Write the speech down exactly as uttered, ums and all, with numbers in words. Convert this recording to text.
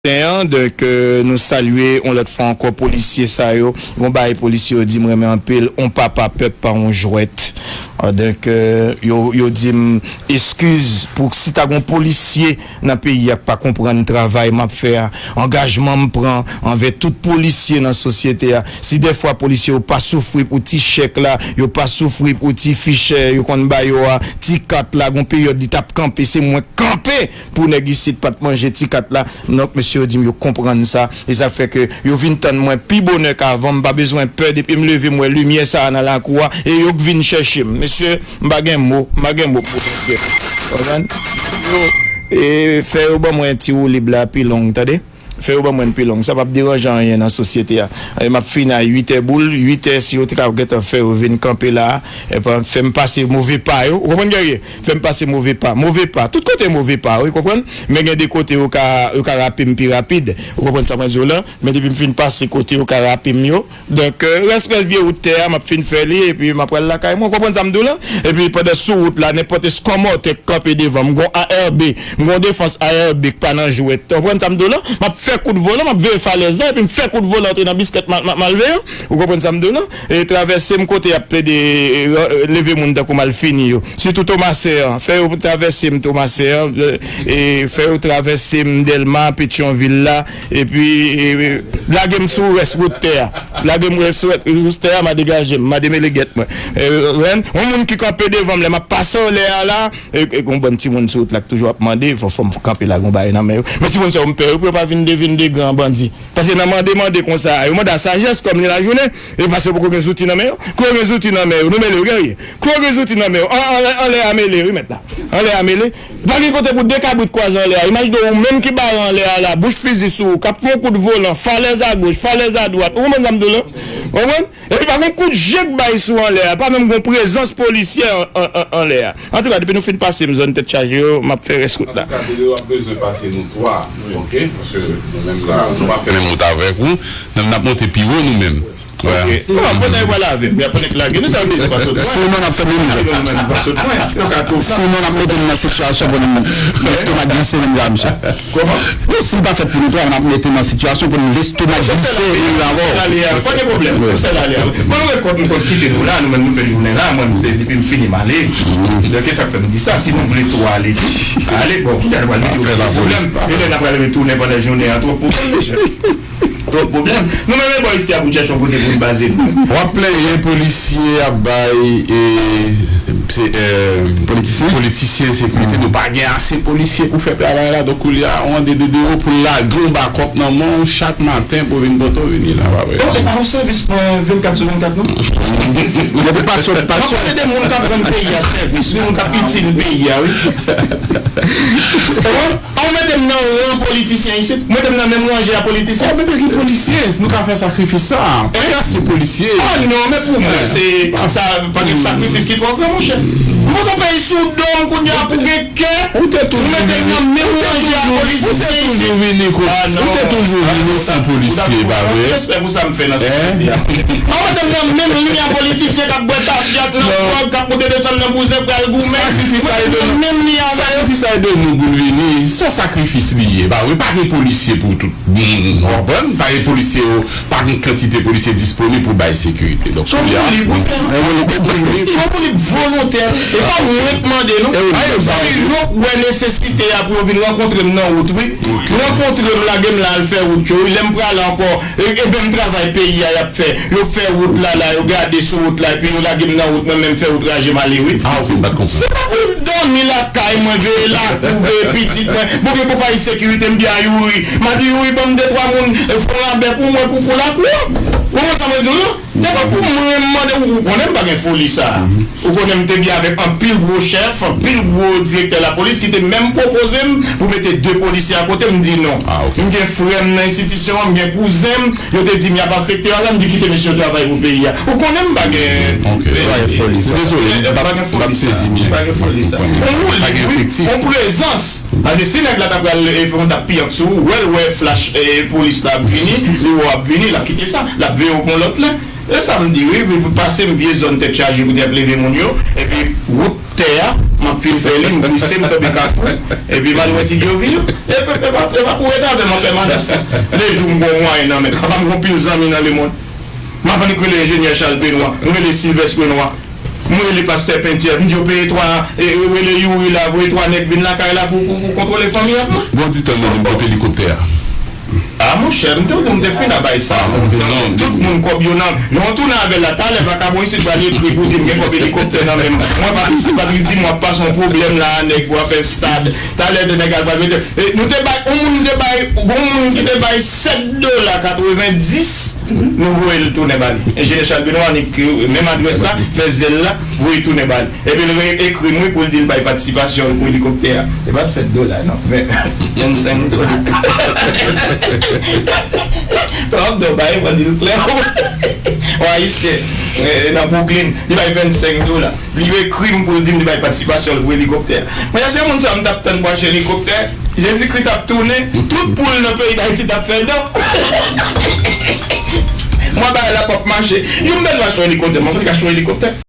Maten an, donk, euh, nou salye yon lòt fwa ankò polisye sa yo. Yon bagay polisye yo di m renmen anpil, on papa pèp pa on jwèt. Ah, donk, euh, yo, yo di m eskiz pou si ta gon polisye nan peyi a k pa konprann travay m ap fè a, angajman m pran anvè tout polisye nan sosyete a. Si dèfwa polisye yo pa soufri pou ti chèk la, yo pa soufri pou ti fichè yo konn ba yo a, ti kat la, gon peryòd li t ap kanpe, se mwen k kanpe pou nèg isit pa t manje ti kat la. Donk, mesye yo di m yo konprann sa. E sa fè ke yo vin tann mwen pi bonè k avan. M pa bezwen pè. Depi m leve, m wè limyè sa a nan lakou a. E yo k vin chèche m. Mesye, m pa gen mo. M pa gen mo pou mesye. Konprann? Yo, e, fè yo ban mwen ti woulib la pi long, tande? Fè yo ban mwen pi long. Sa p ap deranje anyen nan sosyete a. E m ap fini a uit è boul, uit è, si yo te ka gentan fè yo vin kanpe la a, e pa, fè m pase move pa yo. Ou konprann, Guerrier? Fè m pase move pa. Move pa. Tout kote move pa, wi, konprann? Men gen de kote yo ka, yo ka rape m pi rapid. Ou konprann sa mwen di w la? Men depi m fin pase kote yo ka rape m yo, donk, euh, rès, rès vye wout tè a, m ap fin fè li, epi m ap pral lakay mwen. Ou konprann sa m di w la? Epi pandan sou wout la, nenpòt eskanmòtè k kanpe devan m, m gon A R B, m gon defans A R B k pa nan jwèt. Ou konprann sa m di w la? M ap fè kout volan, m ap veye falèz la, epi m fè kout volan antre nan biskèt, m al, m al, m al veye. Ou konprann sa m di w la? E travèse m kote y ap plede, e, e, leve moun tankou malfini yo. Sitou Tomasen an, fè yo travèse m Tomasen an, e, e fè yo travèse m Dèlma, Petyonvil la, epi, e, e, lage m sou rès wout tè a. Lage m rès wout tè a, m a degaje m, m a demele gèt mwen. E, wè, yon moun ki kanpe devan m lè m ap pase anlè a la, e, e, yon bann timoun sou wout la k toujou ap mande, fò, fò m kanpe la, gon bagay nan men yo. Men timoun sa yo m pè yo pou yo pa vin de, vin de gran bandi. Paske nan mande, mande konsa, yo mande a sajès kòm li lajounen, e paske yo poko gen zouti nan men yo. Kou yo gen zouti nan men yo, nou mele yo, gen wi. Kou yo gen zouti nan men yo, an, anlè, anlè a mele, wi, mèt la. Anlè a mele. Pa gen kote pou de kabrit kwaze anlè a. Imajine w, ou menm ki bare anlè a la, bouch fizi sou ou, k ap fè yon kout volan, falèz agoch, falèz adwat. Ou konprann sa m di w la? Ou konprann? Epi pa gen kout je k bay sou anlè a, pa menm gen prezans polisye an, an, an, anlè a. Antouka, depi nou fin pase m zòn tèt chaje yo, m ap fè rès wout la. Antouka, Deleo ap bezwen pase nou twa, oke? Paske nou menm la, nou pa fè menm wout avèk ou, menm n ap monte pi wo nou menm. Wè. Bon, pandan yo pral avèk, y ap fè nèg lage nou, sa yo te di pa sot pwen. Sinon, n ap fè menm jan. Sinon, n ap mete nou nan sitiyasyon pou nou lestomak glise menm jan, misye. Kòman? Non, si l pa fèt pou nou twa, n ap mete nan sitiyasyon pou nou lestomak glise menm jan avè w. Sèl ale a, pa gen pwoblèm. Sèl ale a. Mwen, mwen kont, mwen kont kite nou la, nou menm nou fè jounen la, mwen, se depi m fini m ale. Donk, e sa k fè m di sa, si nou vle tou ale, ale, bon, kounye a nou pral mete yo pwoblèm. E lè n ap pral retounen pandan jounen an, twòp pwoblèm, mesye. Twòp pwoblèm. Nou menm, e bò isi a pou n chèche yon kote pou n baze nou. W ap plenyen polisye ap bay, e, se, e, politisyen, politisyen sekirite. Nou pa gen ase polisye pou fè travay la. Donk, koulye a, w ande Deleo pou l lage yon bakòp nan men w chak maten pou vin pote w vini la, pa vre? Bon, se pa yon sèvis mwen vennkat sou vennkat, non? Depi pa sot, pa sot. M ap pale de moun k ap rann peyi a sèvis, wi, moun k ap itil peyi a, wi. An, ou mete m nan ran politisyen isit? Ou mete m nan menm ranje a politisyen? Oh, men pa gen polisye, si nou ka fè sakrifis sa. Pa gen ase polisye. Ah non, men pou mwen, se pa sa, pa gen sakrifis ki twò gran, monchè. M konn yon peyi sou do m kounye a pou gen kè, ou mete m nan menm ranje a politisyen isit. Ou te toujou vini, ou te toujou vini san polisye, pa vre? Respè pou sa m fè nan sosyete a. An, ou mete m nan menm liy a politisyen k ap bwè tafya, k nan dwòg, k ap monte desann nan bouzen, pral goumen. Sakrifis sa e de nou. Menm liy a. Sakrifis sa e de nou pou n vini. Se yon sakrifis li ye. Pa vre, pa gen polisye pou tout moun. Ou konprann? Pa gen polisye yo, pa gen kantite polisye disponib pou bay sekirite. Donk, se yon polis volontè. Se yon polis volontè. E pa mwen k mande, non. Se yo k wè nesesite a pou yo vin rankontre m nan wout, wi. Rankontre m, lage m la, al fè wout yo. Wi, lè m prale ankò, e, e menm travay peyi a y ap fè. Yo fè wout la, la, yo gade sou wout la, epi yo lage m nan wout, mwen menm fè wout raje m ale, wi. Ah, ok, m pa t konprann. Se pa pou dòmi lakay mwen, veye lakou, veye pitit mwen. Bon, gen konpayi sekirite, m di a Youri. M a di, Youri, ban m de twa moun, e, fè yon rabè pou mwen, pou, pou lakou an. Ou konprann sa mwen di w, non? Se pa pou mwen, m mande w, ou konnen m pa gen foli sa. Ou konnen m te byen avèk anpil gwo chèf, anpil gwo direktè lapolis ki te menm pwopoze m pou mete de polisye akote m, m di non. Ah, ok. M gen frè m nan enstitisyon an, m gen kouzen m, yo te di m y ap afekte yo la, m di kite mesye yo travay pou peyi a. Ou konnen m pa gen, ok, e, pa gen foli sa. Dezole, m pa gen foli sa. M pa gen foli sa. On woulib, wi, on prezans. Paske si nèg la ta pral, e, fè yon tap piyank sou ou, wè l wè flach, e, polis la ap vini, li wè w ap vini, l ap kite sa, l ap veye w pou yon lòt lè. E sa m di, wi, wi, pou pase m vye zòn tèt chaje kote y ap leve moun yo, epi wout tè a, m ap fin fè li, m glise, m tonbe kafou, epi m al wè ti Djovi yo. E pa, e pa, e pa pou ret avè m an pèmanans, non. Lejou m gon mwayen nan men, papa m gon pil zanmi nan lemonn. M ap annik rele enjenyè Charles Benoît, m rele Sylvestre Benoît, m rele pastè Penthièvre, m di yo peye twa, e, rele Youri la, voye twa nèg vin lakay la pou, pou, pou kontwole fanmi an pou mwen. Bon, di tan nan li m pote elikoptè a. A monchè, m te di w m te fin a bay sa. Tout moun kòb yo nan, lè w tounen avè l la, talè vakabon isit pral ekri pou di m gen kòb elikoptè nan men m. Mwen Patrice, Patrice di m w ap pase yon pwoblèm la a nèg pou afè stad. Talè de nèg al pral mete. E, nou te bay, yon moun te bay, yon moun ki te bay sèt dola katrevenndis, nou voye l tounen ba li. Enjenyè Charles Benoît annik, e, menm adrès la, fè zèl la, voye tounen ba li. Epi l re-, ekri m wi pou l di l bay patisipasyon l pou elikoptè a. E pa t sèt dola, non. Ven, vennsenk dola. Twòp dò bay, fò di l klè. Yon Ayisyen, e, nan Brooklyn, li bay vennsenk dola. Li ekri m pou l di m li bay patisipasyon l pou elikoptè a. Mwen, se moun sa m t ap tann pou achte elikoptè. Jezikri t ap tounen, tout poul nan peyi Dayiti t ap fè dan. Mwen bay la p ap mache. Yo m bezwen achte yon elikoptè, mwen pa ka achte yon elikoptè.